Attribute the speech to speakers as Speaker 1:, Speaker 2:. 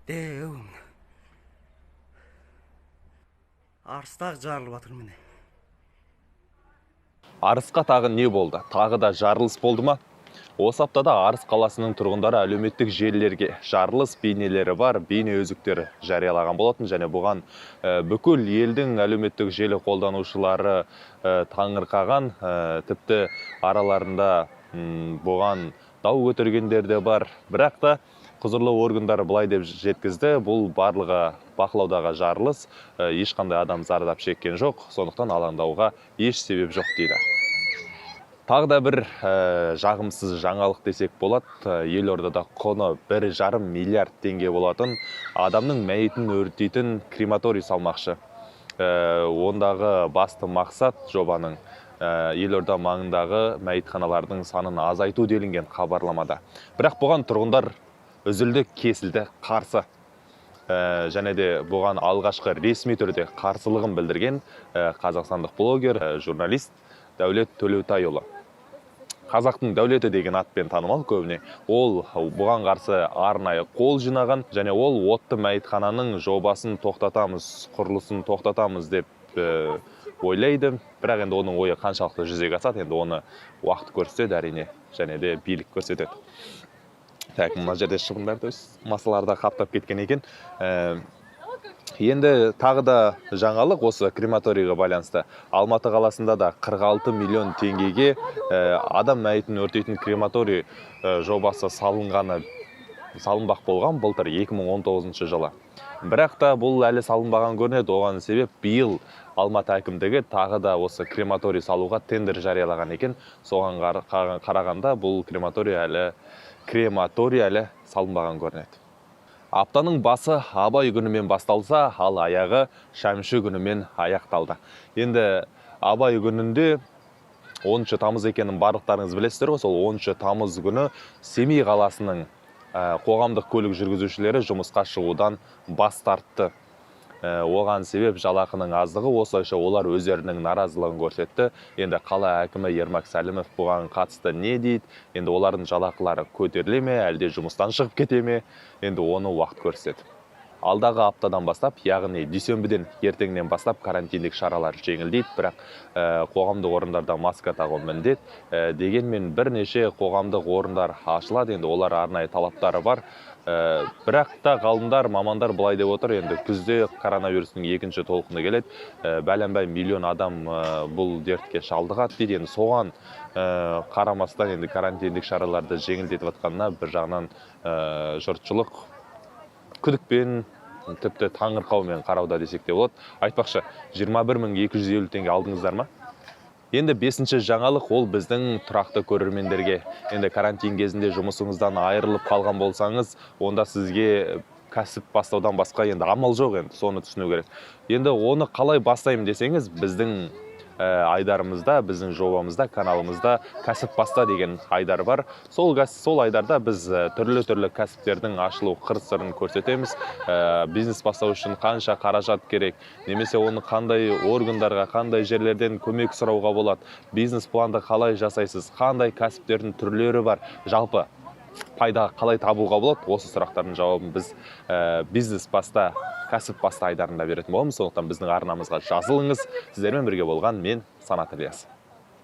Speaker 1: Деу міне. Арыстағы жарылып жатыр, міне.
Speaker 2: Арысқа тағы не болды? Тағы да жарылыс болды ма? Осы аптада Арыс қаласының тұрғындары әлеуметтік желілерге жарылыс бейнелері бар бейне үзіктері жариялаған болатын және бұған бүкіл елдің әлеуметтік желі қолданушылары таңырқаған, тіпті араларында бұған дау көтергендер де бар. Бірақ та құзырлы органдар былай деп жеткізді: бұл барлығы бақылаудағы жарылыс, ешқандай адам зардап шеккен жоқ, сондықтан алаңдауға еш себеп жоқ дейді. Тағы да бір жағымсыз жаңалық десек болады. Елордада құны 1,5 миллиард теңге болатын адамның мәйітін өртейтін крематорий салмақшы. Ондағы басты мақсат жобаның елорда маңындағы мәйітханалардың санын азайту делінген хабарламада. Бірақ бұған тұрғындар үзілді кесілді қарсы. Және де бұған алғашқы ресми түрде қарсылығын білдірген қазақстандық блогер, журналист Дәулет Төлеутайұлы. Қазақтың Дәулеті деген атпен танымал көбіне. Ол бұған қарсы арнайы қол жинаған және ол отты мәйітхананың жобасын тоқтатамыз, құрылысын тоқтатамыз деп ойлайды. Бірақ енді оның ойы қаншалықты жүзеге асады, енді оны уақыт көрсетеді, әрине, және де билік көрсетеді. Так, мына жерде шыбындар да өз масалар да қаптап кеткен екен. Енді тағы да жаңалық осы крематорийға байланысты. Алматы қаласында да 46 миллион теңгеге адам мәйітін өртейтін крематорий жобасы салынбақ болған былтыр, 2019 жылы. Бірақ та бұл әлі салынбаған көрінеді. Оған себеп, биыл Алматы әкімдігі тағы да осы крематорий салуға тендер жариялаған екен. Соған қарағанда, бұл крематорий әлі салынбаған көрінеді. Аптаның басы Абай күнімен басталса, ал аяғы Шәмші күнімен аяқталды. Енді Абай күнінде, 10 тамыз екенін барлықтарыңыз білесіздер ғой, сол 10 тамыз күні Семей қаласының қоғамдық көлік жүргізушілері жұмысқа шығудан бас тартты. Оған себеп жалақының аздығы. Осылайша олар өздерінің наразылығын көрсетті. Енді қала әкімі Ермак Сәлімов бұған қатысты не дейді? Енді олардың жалақылары көтеріле ме, әлде жұмыстан шығып кете ме? Енді оны уақыт көрсетеді. Алдағы аптадан бастап, яғни дүйсенбіден, ертеңнен бастап карантиндік шаралар жеңілдейді, бірақ қоғамдық орындарда маска тағу міндет. Дегенмен бірнеше қоғамдық орындар ашылады, енді олар арнайы талаптары бар. Бірақ та ғалымдар, мамандар былай деп отыр: енді күзде коронавирустың екінші толқыны келеді, бәленбай миллион адам бұл дертке шалдығады дейді. Енді соған қарамастан енді карантиндік шараларды жеңілдетіп жатқанына бір жағынан жұртшылық күдікпен, тіпті таңырқаумен қарауда десек те болады. Айтпақшы, 21 250 теңге алдыңыздар ма? Енді бесінші жаңалық, ол біздің тұрақты көрермендерге. Енді карантин кезінде жұмысыңыздан айырылып қалған болсаңыз, онда сізге кәсіп бастаудан басқа енді амал жоқ, енді соны түсіну керек. Енді оны қалай бастаймын десеңіз, біздің айдарымызда, біздің жобамызда, каналымызда «Кәсіп баста» деген айдар бар. Сол айдарда біз түрлі-түрлі кәсіптердің ашылу қыр сырын көрсетеміз. Бизнес бастау үшін қанша қаражат керек немесе оны қандай органдарға, қандай жерлерден көмек сұрауға болады, бизнес планды қалай жасайсыз, қандай кәсіптердің түрлері бар, жалпы пайда қалай табуға болады, осы сұрақтардың жауабын біз «Бизнес баста», «Кәсіп баста» айдарында беретін боламыз. Сондықтан біздің арнамызға жазылыңыз. Сіздермен бірге болған мен, Санат Ілияс.